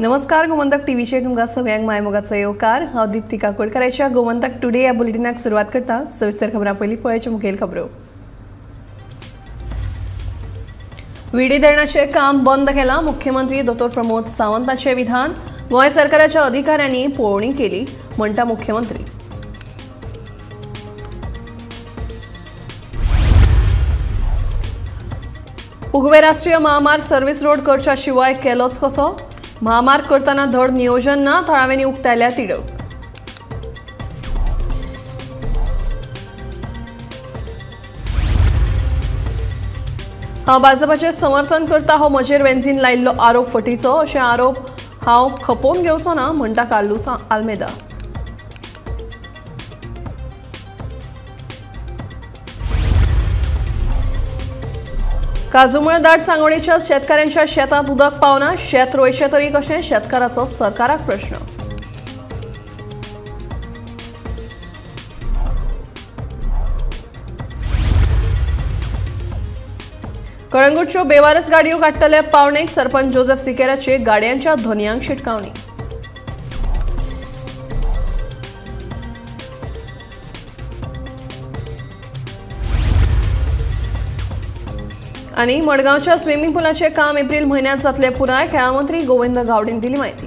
नमस्कार, गोमंतक टीव्हीचेर तुमकां सगळ्यांक मायमोगाचो येवकार. हांव दीप्ती काकोडकाराच्या गोमंतक टुडे ह्या बुलेटिनाक सुरवात करता. सविस्तर खबरां पयलीं पळोवचे मुखेल खबरो. विडी धरणाचें काम बंद केलां. मुख्यमंत्री दोतोर प्रमोद सावंताचें विधान. गोंय सरकाराच्या अधिकाऱ्यांनी पळोवणी केली म्हणटा मुख्यमंत्री. उगवे राष्ट्रीय महामार्ग सर्व्हिस रोड करच्या शिवाय केलोच कसो? महामार्ग करताना धड नियोजन ना, थळाव्यांनी उक्तायल्या तिडक. हांव भाजपाचें समर्थन करता हो म्हजेर वेन्झीन लायिल्लो आरोप फटीचो, अशे आरोप हांव खपोवन घेवचो ना म्हणटा कार्लूस आल्मेदा. काजूमळ दाट सांगोळेच्या शेतकाऱ्यांच्या शेतांत उदक पावना, शेत रोयचें तरी कशें? शेतकाराचो सरकाराक प्रश्न. कळंगूटच्यो बेवारस गाडयो काडटले पावणेक सरपंच जोसेफ सिकेराचे गाडयांच्या धनयांक शिटकावणी. आनी मडगांवच्या स्विमिंग पुलाचें काम एप्रिल म्हयन्यांत जातलें पुराय, खेळां मंत्री गोविंद गावडेन दिली म्हायती.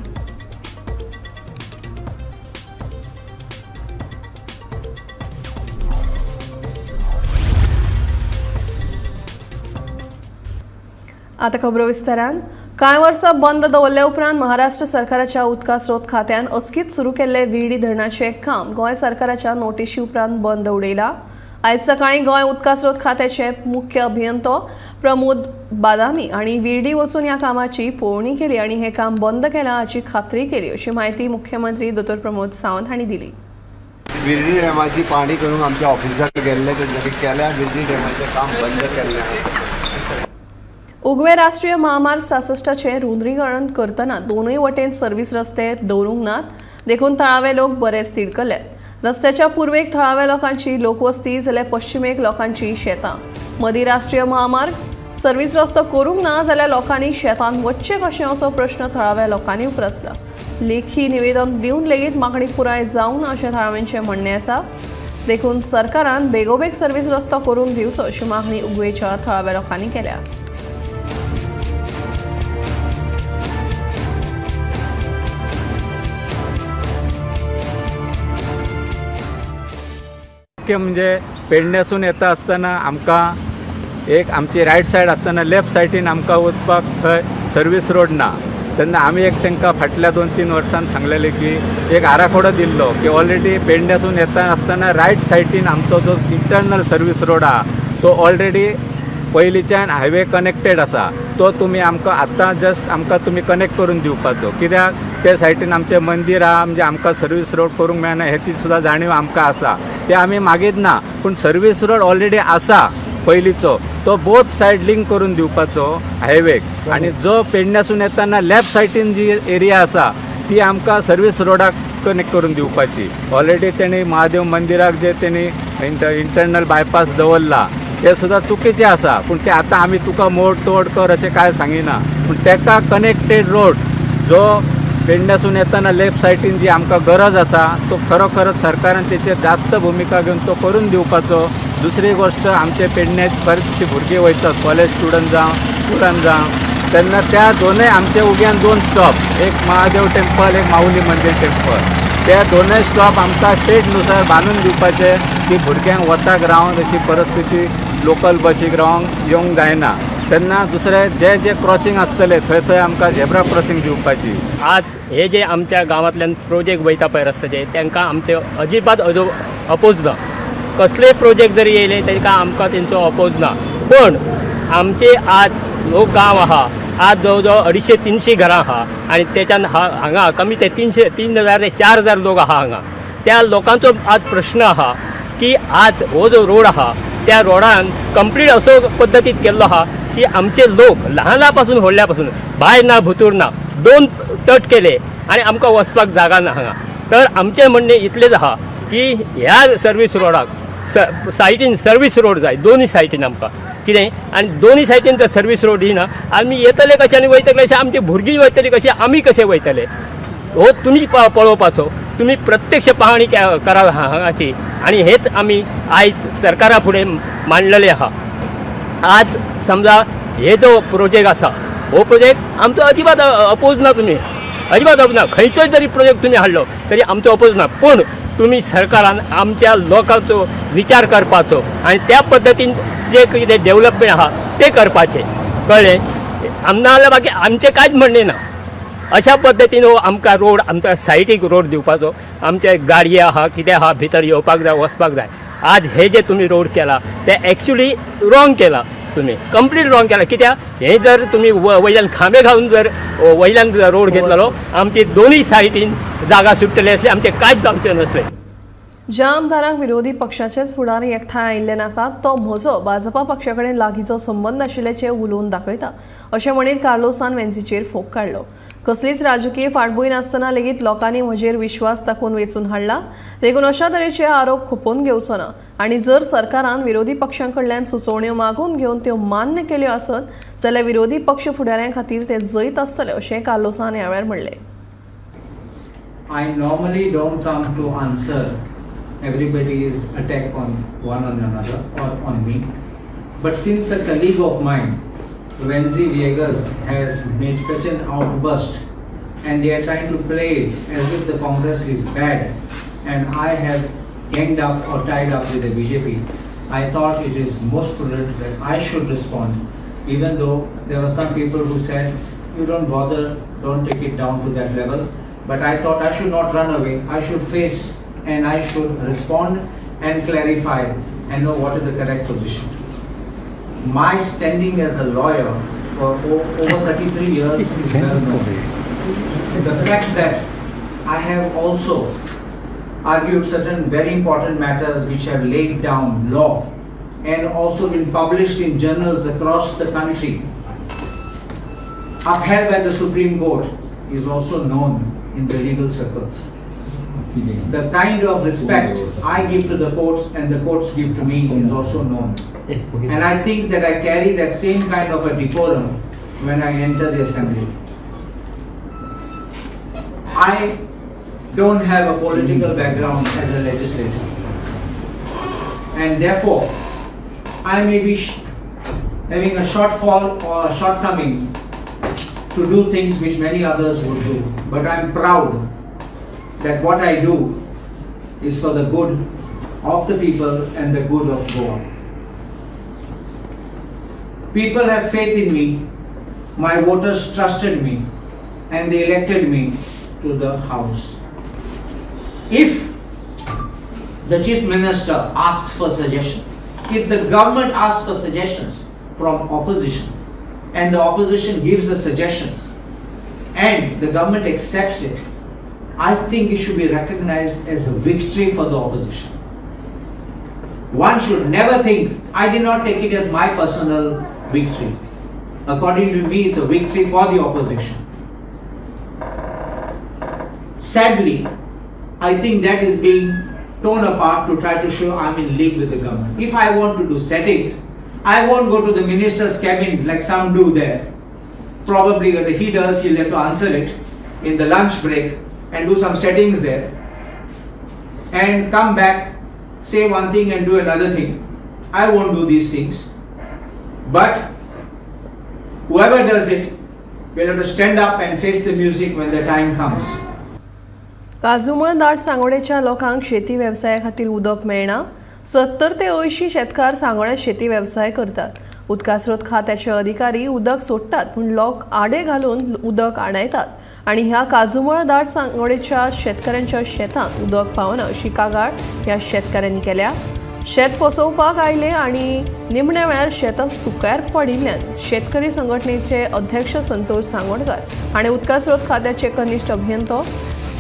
आतां खबरो विस्तारान. कांय वर्सां बंद दवरल्या उपरांत महाराष्ट्र सरकाराच्या उदका स्रोत खात्यान अचकीत सुरू केल्लें विर्डी धरणाचें काम गोंय सरकाराच्या नोटिशी उपरांत बंद उडयलां. आयज सकाळी गोंय उदका स्रोत खात्याचे मुख्य अभियंतो प्रमोद बादामी आनी विर्डी वचून ह्या कामाची पळोवणी केली आनी हें काम बंद केलां हाची खात्री केली अशी म्हायती मुख्यमंत्री दोतोर प्रमोद सावंत हांणी दिली. विर्डी डॅमाची पाणी करूंक आमच्या ऑफिसाक गेल्ले तेंच्यांनी केल्या. विर्डी डॅमाचें काम बंद केल्लें. उगवे राष्ट्रीय महामार्ग 66चें रुंदीकरण करतना दोनूय वटेन सर्व्हिस रस्ते दवरूंक नात, देखून थळावे लोक बरेच तिडकल्यात. रस्त्याच्या पूर्वेक थळाव्या लोकांची लोकवस्ती जाल्यार पश्चिमेक लोकांची शेतां. मदीं राष्ट्रीय महामार्ग सर्व्हिस रस्तो करूंक ना जाल्यार लोकांनी शेतांत वचचें कशें असो प्रश्न थळाव्या लोकांनी उप्रासला. लेखी निवेदन दिवन लेगीत मागणी पुराय जावंक ना अशें थळाव्यांचें म्हणणें आसा. देखून सरकारान बेगोबेग सर्व्हिस रस्तो करून दिवचो अशी मागणी उगवेच्या थळाव्या लोकांनी केल्या. मुख्य म्हणजे पेडण्यासून येता आसतना आमकां एक आमची रायट सायड आसतना लेफ्ट सायडीन आमकां वचपाक थंय सर्वीस रोड ना. तेन्ना आमी एक तांकां फाटल्या 2-3 वर्सान सांगलेलें की एक आराखडो दिल्लो की ऑलरेडी पेडण्यासून येता आसतना रायट सायडीन आमचो जो इंटरनल सर्वीस रोड आहा तो ऑलरेडी पयलींच्यान हायवे कनेक्टेड आसा, तो तुमी आमकां आतां जस्ट आमकां तुमी कनेक्ट करून दिवपाचो. कित्याक ते सायडीन आमचें मंदीर आहा, म्हणजे आमकां सर्वीस रोड करूंक मेळना हेची सुद्दां जाणीव आमकां आसा, ते आमी मागीत ना. पूण सर्वीस रोड ऑलरेडी आसा पयलींचो, तो बोथ सायड लिंक करून दिवपाचो हायवेक. आनी जो पेडण्यासून येताना लेफ्ट सायडीन जी एरिया आसा ती आमकां सर्वीस रोडाक कनेक्ट करून दिवपाची. ऑलरेडी तेणी महादेव मंदिराक जे तेणी इंटरनल बायपास दवरला ते सुद्दां चुकीचें आसा, पूण ते आतां आमी तुका मोड तोड कर अशें कांय सांगिना. पूण तेका कनेक्टेड रोड जो पेडण्यासून येताना लेफ्ट सायडीन जी आमकां गरज आसा तो खरोखरच सरकारान तेचेर जास्त भुमिका घेवन तो करून दिवपाचो. दुसरी गोश्ट, आमचे पेडण्यात बरीचशीं भुरगीं वयतात, कॉलेज स्टुडंट जावं स्कुलान जावं, तेन्ना त्या दोनूय आमच्या उग्यान 2 स्टॉप, एक महादेव टेम्पल एक माऊली मंदीर टेम्पल, त्या दोनूय स्टॉप आमकां सेटनुसार बांदून दिवपाचे की भुरग्यांक वताक रावन अशी परिस्थिती लोकल बसीक रावंक येवंक जायना. तेन्ना दुसरे जे जे क्रॉसिंग आसतले थंय थंय आमकां झेब्रा क्रॉसिंग दिवपाची. आज हे जे आमच्या गांवांतल्यान प्रोजेक्ट वयता पळय रस्त्याचे, तांकां आमचे अजिबात अपोज ना. कसलेय प्रोजेक्ट जरी येयले तांकां आमकां तेंचो अपोज ना. पण आमचे आज हो गांव आहा, आज जवळ जवळ 250-300 घरां आहा आनी तेच्यान हांगा कमी ते 3000 ते 4000 लोक आहा हांगा. त्या लोकांचो आज प्रश्न आहा की आज हो जो रोड आहा त्या रोडान कंप्लीट असो पद्दतीत केल्लो आहा की आमचे लोक ल्हाना पासून व्हडल्या पासून भायर ना भितर ना 2 तट केले आनी आमकां वचपाक जागा ना हांगा. तर आमचें म्हणणें इतलेंच आहा की ह्या सर्वीस रोडाक सायडीन सर्वीस रोड जाय, दोनूय सायडीन आमकां. कितें आनी दोनूय सायडीन जर सर्वीस रोड दिना आमी येतले कशे आनी वयतले कशे, आमची भुरगीं वयतली कशी, आमी कशे वयतले, हो तुमी पळोवपाचो, तुमी प्रत्यक्ष पाहणी करा हांगाची. आनी हेच आमी आयज सरकारा फुडें मांडलेले आहा. आज समजा हे जो प्रोजेक्ट आसा हो प्रोजेक्ट आमचो अजिबात अपोज ना, तुमी अजिबात अपोज ना, खंयचोय जरी प्रोजेक्ट तुमी हाडलो तरी आमचो अपोज ना, पूण तुमी सरकारान आमच्या लोकांचो विचार करपाचो आनी त्या पद्दतीन जे कितें डेवलपमेंट आहा तें करपाचें, कळ्ळें? ना जाल्यार बाकी आमचें कांयच म्हणणें ना. अशा पद्दतीन हो आमकां रोड, आमच्या सायडीक रोड दिवपाचो, आमचे गाडये आहा कितें आहा भितर येवपाक जाय वचपाक जाय. आज हे जे तुमी रोड केला ते एक्चुली रॉंग केला, तुमी कंप्लीट रॉंग केला. कित्याक हे जर तुमी वयल्यान खांबे घालून जर वयल्यान रोड घेतलेलो आमची दोनूय सायडीन जागा सुट्टली आसली, आमचें कांयच जावचें नासलें. ज्या आमदारांक विरोधी पक्षाचेच फुडारी एकठांय आयिल्ले नाका तो म्हजो भाजपा पक्षा कडेन लागींचो संबंद आशिल्ल्याचें उलोवन दाखयता अशें म्हणीत कार्लोसान वेन्झीचेर फोग काडलो. कसलीच राजकीय फाटभूंय नासतना लेगीत लोकांनी म्हजेर विश्वास दाखोवन वेंचून हाडला, देखून अशा तरेचे आरोप खोपोवन घेवचो ना आनी जर सरकारान विरोधी पक्षां कडल्यान सुचोवण्यो मागून घेवन त्यो मान्य केल्यो आसत जाल्यार विरोधी पक्ष फुडाऱ्यां खातीर ते जैत आसतले अशें कार्लोसान ह्या वेळार म्हणलें. I normally don't come to answer everybody's attack on one on another or on me, but since a colleague of mine, Venzy Viegas, has made such an outburst and they are trying to play it as if the Congress is bad and I have ganged up or tied up with the BJP, I thought it is most prudent that I should respond, even though there were some people who said, you don't bother, don't take it down to that level. But I thought I should not run away, I should face and I should respond and clarify and know what is the correct position. My standing as a lawyer for over 33 years is well known. The fact that I have also argued certain very important matters which have laid down law and also been published in journals across the country, upheld by the Supreme Court, is also known in the legal circles. The kind of respect I give to the courts and the courts give to me is also known. And I think that I carry that same kind of a decorum when I enter the assembly. I don't have a political background as a legislator, and therefore I may be having a shortfall or a shortcoming to do things which many others would do, but I am proud that what I do is for the good of the people and the good of Goa. People have faith in me, my voters trusted me, and they elected me to the house. If the Chief Minister asks for suggestions, if the government asks for suggestions from opposition, and the opposition gives the suggestions, and the government accepts it, I think it should be recognized as a victory for the opposition. One should never think, I did not take it as my personal victory. According to me, it's a victory for the opposition. Sadly, I think that is being torn apart to try to show I'm in league with the government. If I want to do settings, I won't go to the minister's cabin like some do there. Probably whether he does, he'll have to answer it in the lunch break and do some settings there and come back, say one thing and do another thing. I won't do these things. But whoever does it will have to stand up and face the music when the time comes. काजूमळ दाट सांगोडेच्या लोकांक शेती वेवसाया खातीर उदक मेळना. 70 ते 80 शेतकार सांगोड्यात शेती वेवसाय करतात. उदका स्रोत खात्याचे अधिकारी उदक सोडटात पूण लोक आडे घालून उदक आणायतात आनी ह्या काजूमळ दाट सांगोडेच्या शेतकारांच्या शेतांत उदक पावना अशी कागाळ ह्या शेतकारांनी केल्या. शेत पोसोवपाक आयले आनी निमण्या वेळार शेतां सुक्यार पडिल्ल्यान शेतकरी संघटनेचे अध्यक्ष संतोष सांगोडकर हाणें उदका स्रोत खात्याचे कनिश्ठ अभियंतो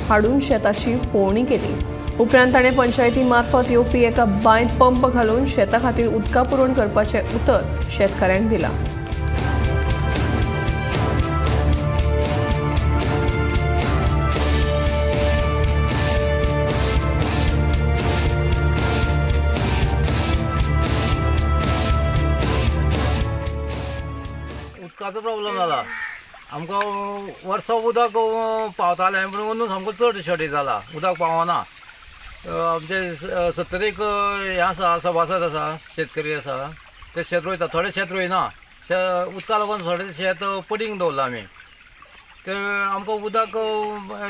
हाडून शेताची पळोवणी केली. उपरांत ताणें पंचायती मार्फत येवपी एका बांयत पंप घालून शेता खातीर उदका पुरवण करपाचें उतर शेतकाऱ्यांक दिलां. उदकाचो प्रॉब्लम जाला. आमकां वर्सा उदक पावतालें पूण अंदू सामको चड शॉर्टेज जाला, उदक पावना. आमचे 70 एक हें आसा, सभासद आसा, शेतकरी आसा, ते शेत रोयता, थोडे शेत रोयना. उदका लागून थोडे शेत पडींग दवरलां आमी. ते आमकां उदक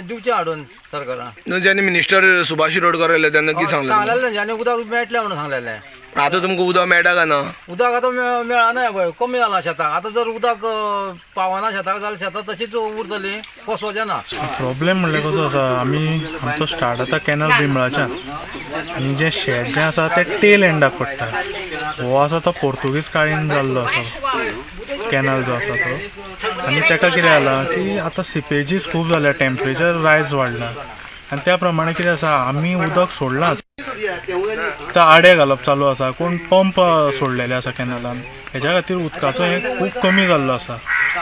दिवचें हाडून सरकारान. जेन्ना मिनिस्टर सुभाष शिरोडकर आयले तेन्ना कितें सांगलें? सांगलेलें तेंच्यांनी उदक मेळटलें म्हणून सांगलेलें. आतां तुमकां उदक मेळटा काय ना? उदक आतां मेळना पळय, कमी जालां शेताक. आतां जर उदक पावना शेताक जाल्यार शेतां तशीच उरतलीं, पोसवचें ना. प्रॉब्लेम म्हणल्यार कसो आसा, आमी आमचो स्टार्ट आतां कॅनल बिमळाच्यान आनी जें शेत जें आसा तें टेल एंडाक पडटा. हो आसा तो पोर्तुगीज काळीन जाल्लो आसा कॅनल जो आसा तो. आनी ताका कितें जालां की आतां सिपेजीस खूब जाल्या, टेम्परेचर रायज वाडला आनी त्या प्रमाणे कितें आसा, आमी उदक सोडलांच, आडे घालप चालू आसा, कोण पंप सोडलेले आसा कॅनलान, हेज्या खातीर उदकाचो हें खूब कमी जाल्लो आसा.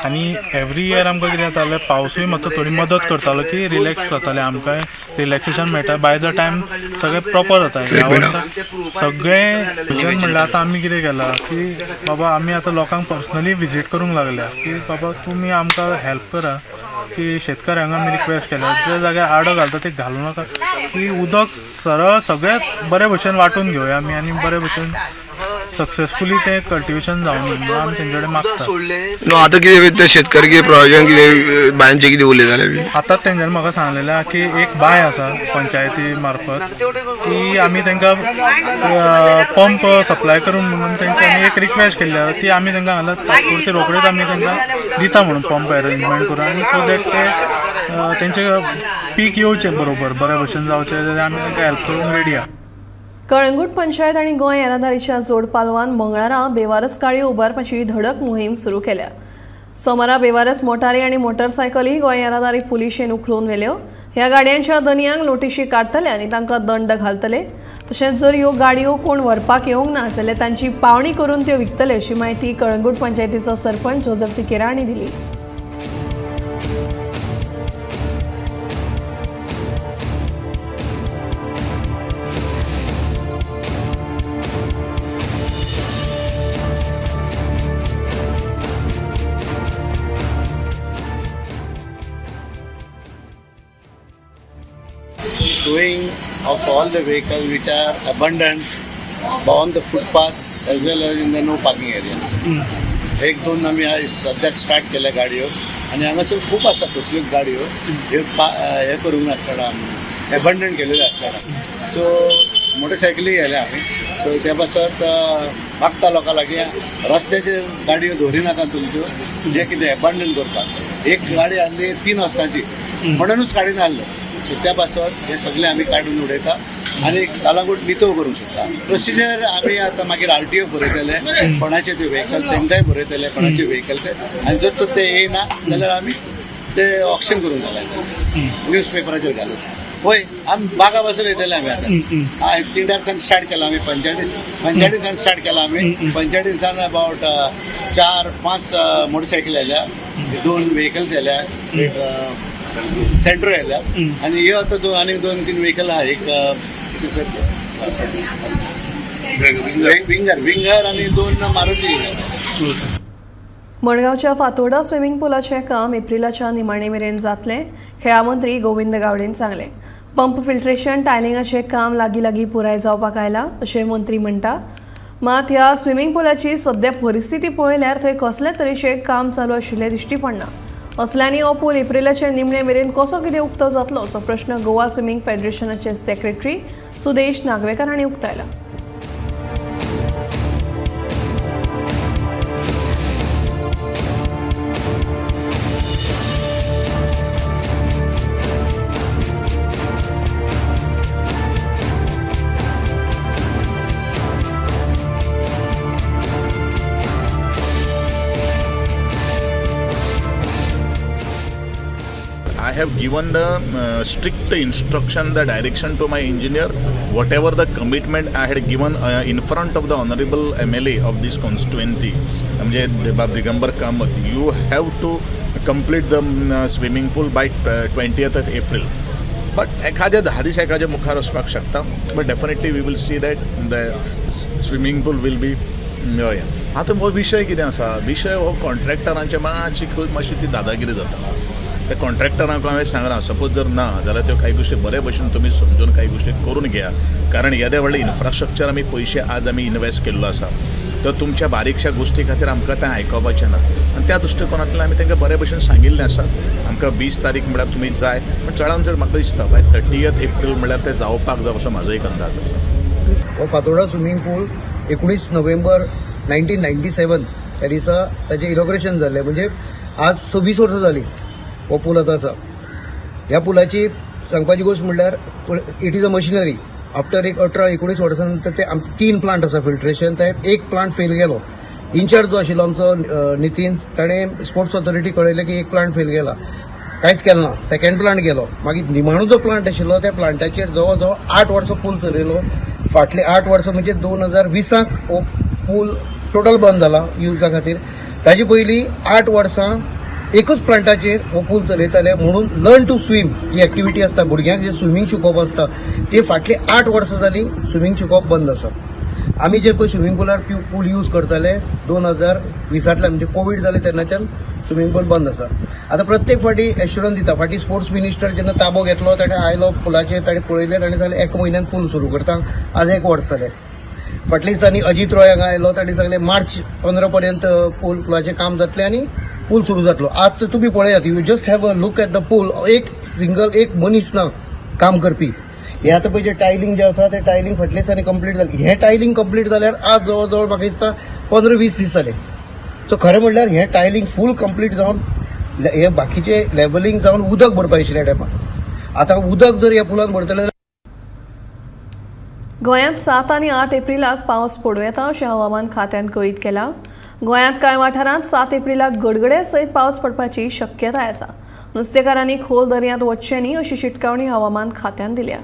आनी एवरी इयर आमकां कितें जातालें, पावसूय मातसो थोडी मदत करतालो की रिलॅक्स जातालें, आमकां रिलॅक्सेशन मेळटा. बाय the time सगळें प्रॉपर जाता. ह्या वर्सा सगळें म्हणल्यार आतां आमी कितें केलां की बाबा आमी आतां लोकांक पर्सनली विजीट करूंक लागल्या की बाबा तुमी आमकां हेल्प करा, की शेतकऱ्यांक आमी रिक्वेस्ट केल्या जे जाग्यार आडो घालता ते घालूं नाका, की उदक सरळ सगळें बरे भशेन वांटून घेवया आमी आनी बरे भशेन सक्सेसफुली तें कल्टिवेशन जावं म्हणून आमी तेंचे कडेन मागता. आतां कितें ते शेतकरी कितें प्रयोजन कितें बांयचें कितें उलयताले? आतां तेंच्यांनी म्हाका सांगलेलें की एक बांय आसा पंचायती मार्फत की आमी तांकां पंप सप्लाय करून म्हणून तेंच्यांनी एक रिक्वेस्ट केल्ली आसा, ती आमी तांकां सांगला तात्पुरती रोखडीच आमी तांकां दिता म्हणून पंप अरेंजमेंट करून, आनी सो that ते तेंचें पीक येवचें बरोबर बरे भशेन जावचें जाल्यार आमी तांकां हेल्प करूंक रेडी आसा. कळंगूट पंचायत आनी गोंय येरादारीच्या जोडपालवान मंगळारा बेवारस गाडयो उबारपाची धडक मोहीम सुरू केल्या. सोमारा बेवारस मोटारी आनी मोटरसायकली गोंय येरादारी पुलिशेन उखलून व्हेल्यो. ह्या गाडयांच्या धनयांक नोटिशी काडटले आनी तांकां दंड घालतले. तशेंच जर ह्यो गाडयो कोण व्हरपाक येवंक ना जाल्यार तांची पावणी करून त्यो विकतले अशी म्हायती कळंगूट पंचायतीचो सरपंच जोजफ सिकेरा हांणी दिली. Towing of all the vehicles which are abandoned on the footpath as well as in the no parking area. एक दोन आमी आयज सद्याक स्टार्ट केल्या गाडयो आनी हांगासर खूब आसा तसल्योच गाडयो ह्यो हें करूंक नासतना आमी एबंडन केलेले आसतना. सो मोटरसायकली गेल्या आमी. सो त्या पासत मागता लोकां लागीं रस्त्याचेर गाडयो दवरिनाका तुमच्यो, जे कितें एबंडन करतात. एक गाडी आसली 3 वर्सांची म्हणूनच काडी नासलो. सो त्या पासत हे सगळे आमी काडून उडयता आनी कळंगूट नितळ करूंक शकता. प्रोसिजर आमी आतां मागीर आरटीओ बरयतले, कोणाचे ते व्हेकल तेंकांय बरयतले, कोणाचे व्हेकल ते, आनी जर तर ते येयना जाल्यार आमी ते ऑक्शन करूंक घालतले न्यूज पेपराचेर घालून. पळय आमी बागा पासून येतले आमी आतां तिंड्यार स्टार्ट केला आमी, पंचायतीसान स्टार्ट केला आमी. पंचायतीसान अबावट 4-5 मोटरसायकली आयल्या, 2 व्हेकल्स आयल्या, एक सेंट्रो आयल्या आनी ह्यो आतां दोन आनी 2-3 व्हेकल आहा, एक विंगर विंगर आनी 2 मारुती. मडगांवच्या फातोर्डा स्विमींग पुलाचें काम एप्रिलाच्या निमाणे मेरेन जातलें, खेळां मंत्री गोविंद गावडेन सांगलें. पंप फिल्ट्रेशन टायलिंगाचें काम लागीं लागीं पुराय जावपाक आयलां अशें मंत्री म्हणटा. मात ह्या स्विमींग पुलाची सद्या परिस्थिती पळयल्यार थंय कसले तरेचें काम चालू आशिल्लें दिश्टी पडना. असल्यांनी हो पूल एप्रिलाचे निमणे मेरेन कसो कितें उक्तो जातलो असो प्रश्न गोवा स्विमींग फेडरेशनाचे सेक्रेटरी सुदेश नागवेकर हांणी उक्तायला. I have given the strict instruction, the direction to my engineer, whatever the commitment I had given in front of the honorable MLA of this constituency, Digambar Kamath, you have to complete the swimming pool by 20th of April. But एखाद्या 10 दीस एखाद्या मुखार वचपाक शकता, but definitely we will see that the swimming pool will be हय, आतां हो विशय कितें आसा, विशय हो कॉन्ट्रॅक्टरांचे मातशी खूब मातशी ती दादागिरी जाता. त्या कॉन्ट्रॅक्टरांक हांवें सांगलां, सपोज जर ना जाल्यार त्यो कांय गोश्टी बरे भशेन तुमी समजून कांय गोश्टी करून घेया, कारण येदे व्हडलें इन्फ्रास्ट्रक्चर आमी पयशे आज आमी इन्वेस्ट केल्लो आसा, तर तुमच्या बारीकश्या गोश्टी खातीर आमकां तें आयकपाचें ना. आनी त्या दृश्टिकोनांतल्यान आमी तांकां बरे भशेन सांगिल्लें आसा, आमकां 20 तारीख म्हळ्यार तुमी जाय, पूण चडान चड म्हाका दिसता बाय 30 एप्रील म्हळ्यार तें जावपाक जाय असो म्हाजो एक अंदाज आसा. हो फातोर्डा स्विमींग पूल 19 नोव्हेंबर 1997 त्या दिसा ताचें इनॉग्रेशन जाल्लें, म्हणजे आज 26 वर्सां जालीं हो पूल आतां आसा. ह्या पुलाची सांगपाची गोश्ट म्हणल्यार it is a machinery. After एक 18-19 वर्सां नंतर ते आमचे 3 प्लांट आसा फिल्ट्रेशन, ते एक प्लांट फेल गेलो. इन्चार्ज जो आशिल्लो आमचो नितीन, ताणें स्पोर्ट्स ऑथॉरिटी कळयलें की एक प्लांट फेल गेला, कांयच केलें ना. सेकंड प्लांट गेलो, मागीर निमाणो जो प्लांट आशिल्लो त्या प्लांटाचेर जवळ जवळ 8 वर्सां पूल चलयलो. फाटले 8 वर्सां म्हणजे 2020 हो पूल टोटल बंद जाला युजा खातीर. ताजे पयलीं 8 वर्सां एकच प्लांटाचेर हो पूल चलयताले. म्हणून लर्न टू स्विम जी एक्टिविटी आसता, भुरग्यांक जे स्विमींग शिकोवप आसता, ते फाटली 8 वर्सां जालीं स्विमींग शिकोवप बंद आसा. आमी जे पळय स्विमींग पुलार पूल यूज करताले 2020 म्हणजे कोवीड जालें तेन्नाच्यान स्विमींग पूल बंद आसा. आतां प्रत्येक फावटी एश्युरन्स दिता. फाटीं स्पोर्ट्स मिनिस्टर जेन्ना ताबो घेतलो, ताणें आयलो पुलाचेर, ताणें पळयलें, ताणें सांगलें 1 म्हयन्यान पूल सुरू करता. आज 1 वर्स जालें. फाटल्या दिसांनी अजीत रॉय हांगा आयलो, ताणें सांगलें मार्च 15 पर्यंत पुलाचें काम जातलें आनी पूल सुरू जातलो. आतां तुमी पळयात, you just have a look at the pool, एक सिंगल एक मनीस ना काम करपी. हे आतां पळय जे टायलिंग जें आसा तें टायलिंग फाटल्या दिसांनी कंप्लीट जालें. हें टायलिंग कंप्लीट जाल्यार आज जवळ जवळ म्हाका दिसता 15-20 दीस जाले. सो खरें म्हणल्यार हें टायलिंग फूल कंप्लीट जावन हे बाकीचे लेवलिंग जावन उदक भरपा आशिल्ल्या टायमार. आतां उदक जर ह्या पुलान भरतलें. गोंयांत 7 आनी 8 एप्रिलाक पावस पडूं येता अशें हवामान खात्यान कळीत केलां. गोंयांत कांय वाठारांत 7 एप्रिलाक गडगडे सयत पावस पडपाची शक्यताय आसा. नुस्तेकारांनी खोल दर्यांत वचचें न्ही अशी शिटकावणी हवामान खात्यान दिल्या.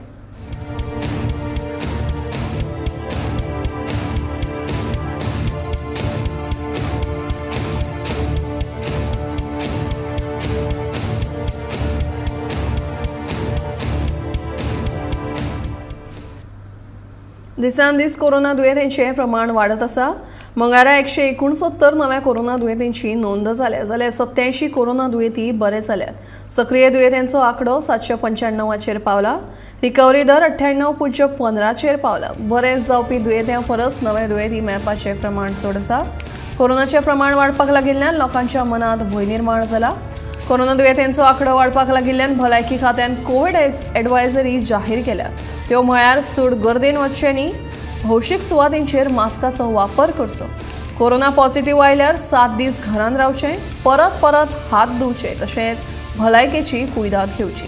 दिसान दीस कोरोना दुयेंतींचें प्रमाण वाडत आसा. मंगळारा 169 नव्या कोरोना दुयेंतींची नोंद जाल्या, जाल्यार 87 कोरोना दुयेंती बरे जाल्यात. सक्रीय दुयेंतींचो आंकडो 795चेर पावला. रिकव्हरी दर 98.15चेर पावला. बरे जावपी दुयेंत्यां परस नवे दुयेंती मेळपाचें प्रमाण चड आसा. कोरोनाचें प्रमाण वाडपाक लागिल्ल्यान लोकांच्या मनांत भंय निर्माण जाला. कोरोना दुयेंतींचो आंकडो वाडपाक लागिल्ल्यान भलायकी खात्यान कोविड एडवायजरी जाहीर केल्या. त्यो म्हळ्यार चड गर्देन वचचें न्ही, भौशीक सुवातींचेर मास्काचो वापर करचो, कोरोना पॉझिटिव्ह आयल्यार 7 दीस घरांत रावचें, परत परत हात धुवचे, तशेंच भलायकेची कुयदाद घेवची.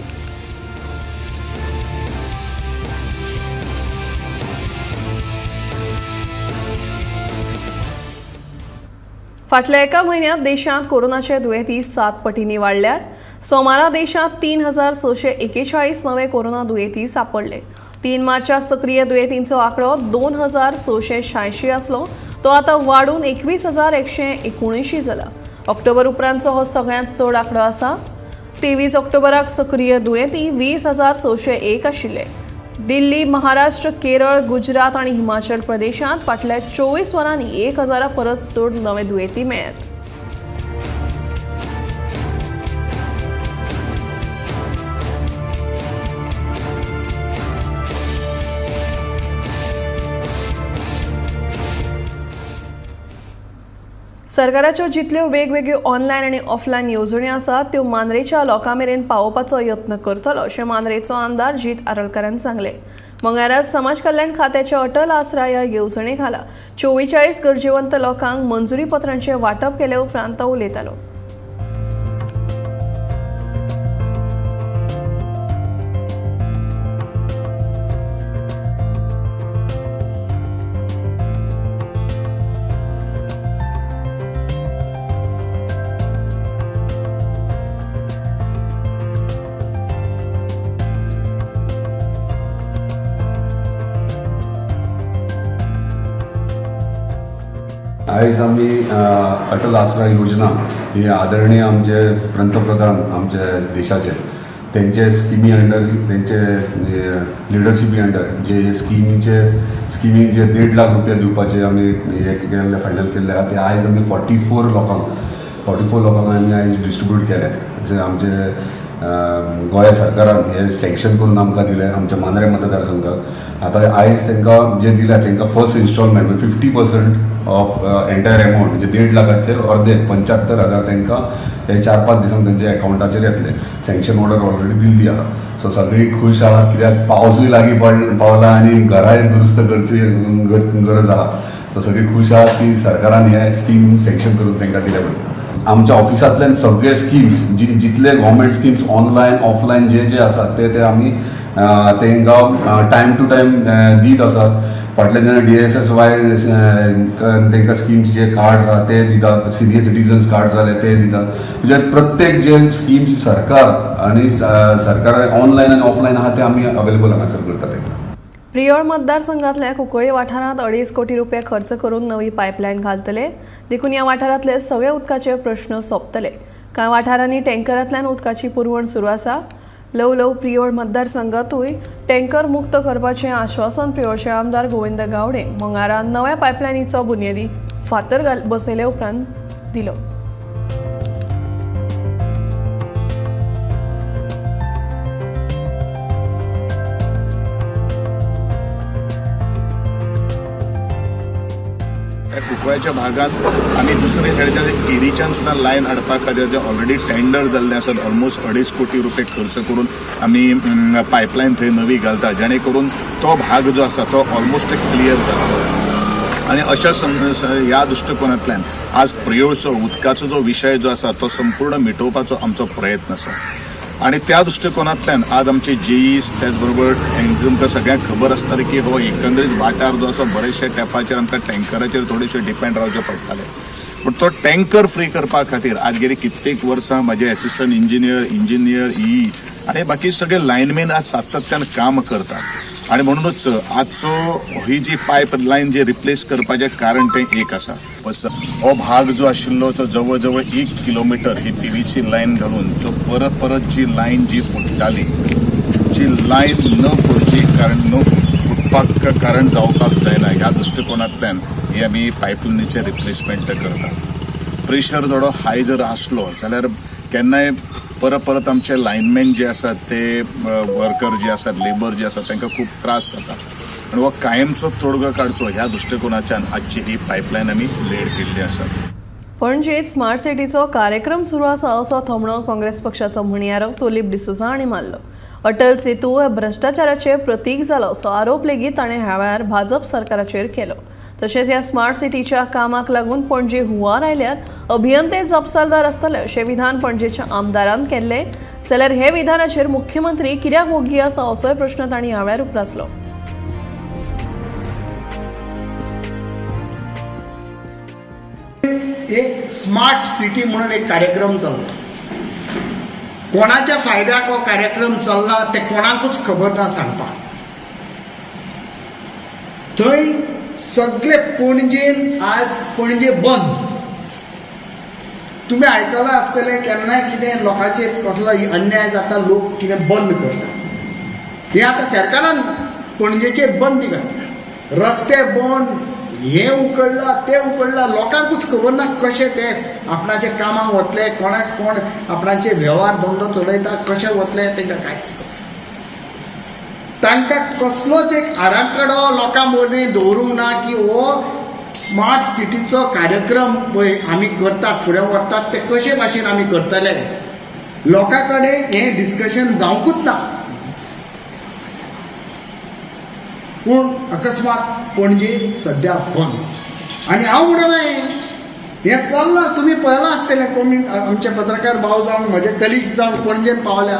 फाटल्या एका म्हयन्यांत देशांत कोरोनाचे दुयेंती 7 पटींनी वाडल्यात. सोमारा देशांत 3641 नवे कोरोना दुयेंती सापडले. 3 मार्चाक सक्रीय दुयेंतींचो आंकडो 2686 आसलो, तो आतां वाडून 21179 जाला. ऑक्टोबर उपरांतचो हो सगळ्यांत चड आंकडो आसा. 23 ऑक्टोबराक सक्रीय दुयेंती 20601 आशिल्ले. दिल्ली, महाराष्ट्र, केरळ, गुजरात आनी हिमाचल प्रदेशांत फाटल्या 24 वरांनी 1000 परस चड नवे दुयेंती मेळ्ळ्यात. सरकाराच्यो जितल्यो वेगवेगळ्यो ऑनलायन आनी ऑफलायन येवजण्यो आसात त्यो मांद्रेच्या लोकां मेरेन पावोवपाचो यत्न करतलो अशें मांद्रेचो आमदार जीत आरोलकारान सांगलें. मंगळारा समाज कल्याण खात्याच्या अटल आसरा ह्या येवजणे खाला 44 गरजेवंत लोकांक मंजुरी पत्रांचें वांटप केले उपरांत तो उलयतालो. आयज आमी अटल आसरा योजना ही आदरणीय आमचे पंतप्रधान आमचे देशाचे तेंचे स्किमी अंडर तेंचे लिडरशिपी अंडर जे स्किमी जे 1.5 लाख रुपया दिवपाचे आमी हे केल्ले फायनल केल्ले आहा ते आयज आमी 44 लोकांक आमी आयज डिस्ट्रिब्यूट केल्यात. जशें आमचे गोंय सरकारान हे सँक्शन करून आमकां दिलें आमच्या मांद्रें मतदारसंघाक. आतां आयज तांकां जे दिल्या तांकां first instalment 50% of entire amount म्हणजे 1.5 लाखाचे अर्दे 75,000 तांकां हे 4-5 दिसांक तेंच्या एकावंटाचेर येतले. सँक्शन ऑर्डर ऑलरेडी दिल्ली आहा. सो सगळीं खूश आहात कित्याक पावसूय लागीं पावला आनी घराय दुरुस्त करची गरज आहा. सो सगळीं खूश आहात की सरकारान हे स्कीम सँक्शन करून तांकां दिल्या बद्दल. आमच्या ऑफिसांतल्यान सगळे स्किम्स जितले गव्हर्मेंट स्किम्स ऑनलायन ऑफलायन जे जे आसात ते ते आमी तांकां टायम टू टायम दीत आसात. फाटले जेन्ना DSSY तांकां स्किम्स जे कार्ड्स आहा ते दितात, सिनियर सिटीजन्स कार्ड जाले ते दितात. म्हणजे प्रत्येक जे स्किम्स सरकार आनी सरकार ऑनलायन आनी ऑफलायन आहा ते आमी अवेलेबल हांगासर करतात तांकां. प्रियोळ मतदारसंघातल्या कुंकळी वाठारांत 2.5 कोटी रुपये खर्च करून नवी पायपलायन घालतले, देखून ह्या वाठारांतले सगळे उदकाचे प्रश्न सोंपतले. कांय वाठारांनी टँकरांतल्यान उदकाची पुरवण सुरू आसा. ल्हव ल्हव प्रियोळ मतदारसंघातूय टँकर मुक्त करपाचें आश्वासन प्रियोळचे आमदार गोविंद गावडे मंगळारा नव्या पायपलायनीचो बुन्यादी फातर बसयले उपरांत दिलो. कुंकळ्याच्या भागात आमी दुसरे खेळच्या केरीच्यान सुद्दां लायन हाडपा खातीर जे ऑलरेडी टेंडर जाल्ले आसात ऑलमोस्ट 2.5 कोटी रुपये खर्च करून आमी पायपलायन थंय नवी घालता जेणे करून तो भाग जो आसा तो ऑलमोस्ट क्लियर जाता. आनी अशा ह्या दृश्टिकोनांतल्यान आज प्रियोळचो उदकाचो जो विशय जो आसा तो संपूर्ण मिटोवपाचो आमचो प्रयत्न आसा. आनी त्या दृश्टिकोनांतल्यान आज आमचे जेईस त्याचबरोबर तुमकां सगळ्यांक खबर आसतलें की हो एकंदरीत वाठार जो आसा बरेचशे टॅपाचेर आमकां टँकराचेर थोडेशे डिपेंड रावचें पडटालें. पूण तो टँकर फ्री करपा खातीर आज गेली कित्येक वर्सां म्हजे एसिस्टंट इंजिनियर, इंजिनियर, ई आनी बाकी सगळे लायनमॅन आज सातत्यान काम करतात. आनी म्हणूनच आजचो ही जी पायप लायन जी रिप्लेस करपाचें कारण तें एक आसा. हो भाग जो आशिल्लो तो जवळ जवळ 1 किलोमिटर ही PVC line घालून जो परत परत जी लायन जी फुट्टाली जी लायन न फुटची कारण न फुटपाक कारण जावपाक जायना ह्या दृश्टिकोनांतल्यान ही आमी पायपलायनीचें रिप्लेसमेंट करतात. प्रेशर थोडो हाय जर आसलो जाल्यार केन्नाय परत परत आमचे लायनमॅन जे आसात ते वर्कर जे आसात लेबर जे आसात तांकां खूब त्रास जाता आनी हो कायमचो तोडगो काडचो ह्या दृश्टिकोनाच्यान आजची ही पायपलायन आमी लेड केल्ली आसा. पणजेत स्मार्ट सिटीचो कार्यक्रम सुरू आसा असो थोमणो काँग्रेस पक्षाचो म्हणयारो तुलीप डिसोझा हांणी मारलो. अटल सेतू हे भ्रश्टाचाराचे प्रतीक जालो असो आरोप लेगीत ताणें ह्या वेळार भाजप सरकाराचेर केलो. तशेंच ह्या स्मार्ट सिटीच्या कामाक लागून पणजे हुंवार आयल्यार अभियंते जापसालदार आसतले अशें विधान पणजेच्या आमदारान केल्लें जाल्यार हे विधानाचेर मुख्यमंत्री कित्याक वोग्गी आसा असोय प्रश्न तांणी ह्या वेळार उप्रासलो. एक स्मार्ट सिटी म्हणून एक कार्यक्रम चल्ला, कोणाच्या फायद्याक हो कार्यक्रम चल्ला ते कोणाकूच खबर ना सांगपाक. थंय सगळे पणजेन आज पणजे बंद. तुमी आयकलां आसतलें केन्नाय कितें लोकांचेर कसलो अन्याय जाता लोक कितें बंद करता. हें आतां सरकारान पणजेचेर बंदी घातल्या, रस्ते बंद, हें उकडलां तें उकडलां, लोकांकूच खबर ना कशें ते आपणाच्या कामाक वतले, कोणाक कोण आपणाचे वेव्हार धंदो चलयता कशें वतले तांकां कांयच खबर. तांकां कसलोच एक आराखडो लोकां मदीं दवरूंक ना की हो स्मार्ट सिटीचो कार्यक्रम पळय आमी करतात फुडें व्हरतात ते कशे भाशेन आमी करतले. लोकां कडेन हें डिस्कशन जावंकूच ना. पूण अकस्मात पणजे सद्या बंद. आनी हांव म्हणना हें चल्लां, तुमी पळयलां आसतलें कोणी आमचे पत्रकार भाव जावं म्हजे कलिग्स जावं पणजेन पावल्या,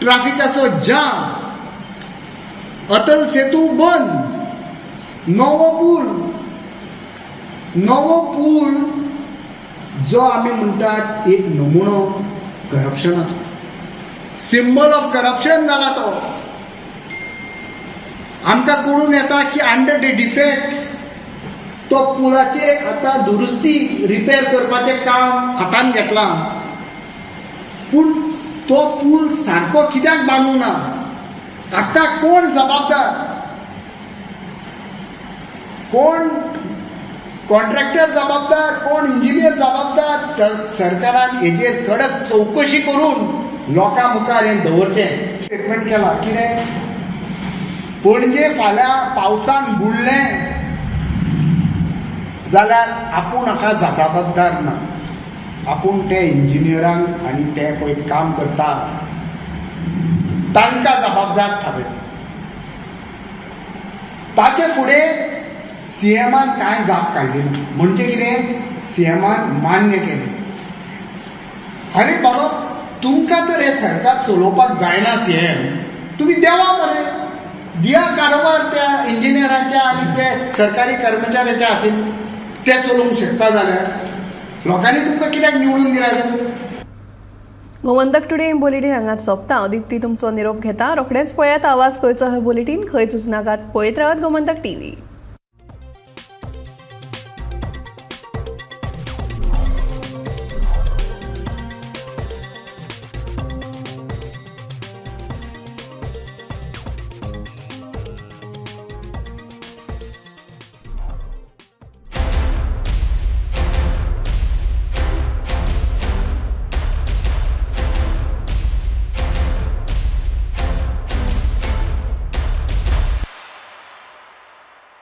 ट्राफिकाचो जाम, अटल सेतू बंद, नवो पूल, नवो पूल जो आमी म्हणटात एक नमुनो करप्शनाचो, सिंबल ऑफ करप्शन जाला तो. आमकां कळून येता की अंडर the defects तो पुलाचे आतां दुरुस्ती रिपेर करपाचें काम हातान घेतलां, पूण तो पूल सारको कित्याक बांदूंक ना, हाका कोण जबाबदार, कोण कॉन्ट्रॅक्टर जबाबदार, कोण इंजिनियर जबाबदार? सरकारान हेजेर कडक चवकशी करून लोकां मुखार हें दवरचें. स्टेटमेंट केलां कितें, पणजे फाल्यां पावसान बुडलें जाल्यार आपूण हाका जबाबदार ना, आपूण ते इंजिनियरांक आनी ते पळय काम करता तांकां जबाबदार थारयता. ताचे फुडें सीएमान कांय जाप काडली ना, म्हणजे कितें सीएमान मान्य केलें. आरे बाबा, तुमकां तर हें सरकार चलोवपाक जायना सीएम, तुमी देवा मरे, दिया कारभार त्या इंजिनियराच्या आनी ते सरकारी कर्मचाऱ्याच्या हातीन, ते चलोवंक शकता जाल्यार लोकांनी तुमकां कित्याक निवडून दिला? गोमंतक टुडे बुलेटीन हांगाच सोंपता. हांव दीप्ती तुमचो निरोप घेता. रोखडेंच पळयात आवाज खंयचो हे बुलेटीन. खंयच वचनाकात, पळयत रावात गोमंतक टीव्ही.